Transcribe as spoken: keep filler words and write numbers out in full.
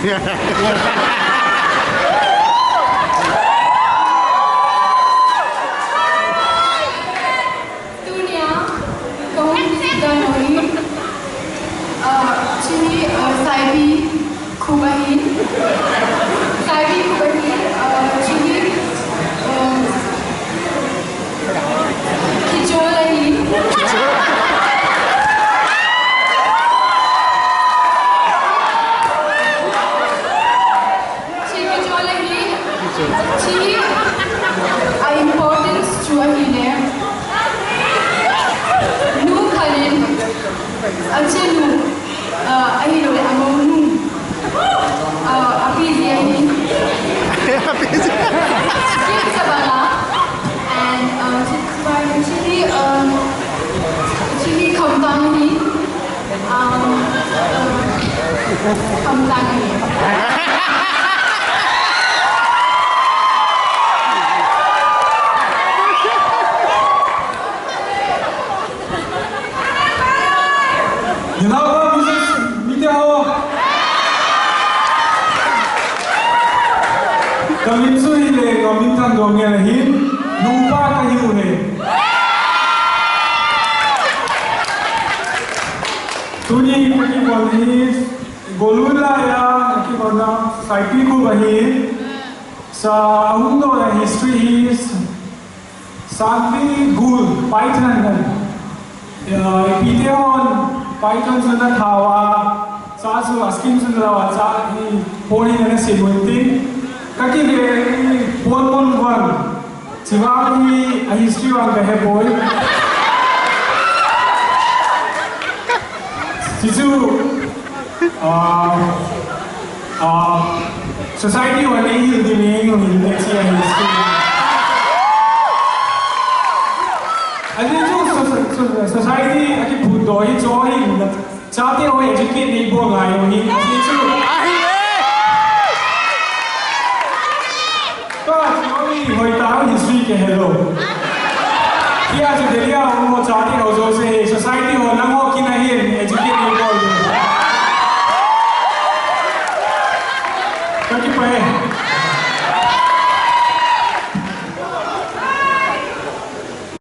Tunia, kahung visit dan u hi, ah, chini, ah, Saipi khup ahi. Saipi khup ahi, ah, chini, ah, Kichol ahi. Chi kichol ahi. Chi a importance chu ahile, nu khat in achanu, ah, ahilouleh amounu, ah, api jeh ahi. Api jeh. Skip Sabala and, ah, chi, chi, um, chi khamtang ahi. Um, um, khamtang ahi. Nilhah ho, musician, mite ho. Kamin chu hile, kamin Thangdong ngen ahin, nupa kahiu ahi. Tuni kakivon hi, Golui laiya kivonna Saipi khup ahi. Sa ahung doh a history hi Sangpi gul, Python ahi. Ya, ipite hon Python chu ana thau a, cha chu a skin chu ana lau a, cha hi pon hi ana sem u tin. Kakive hi pon mon vang. Chivang hi a history vang kahepoi. Chuchu, ah, ah, society ho neihil ding in, neihil ding chi a history. Ajeh chu so-, so-, so-, society akiphutdoh hi chu hi, chate ho educate neibol ngai u hi, ajeh chu. Ahi e! Tua theory hoitah a history kihe lou. Hia chu Delhi a um ho chate ho jouse hi, society ho nangho kin ahin, educate neibol u. Kakipah e.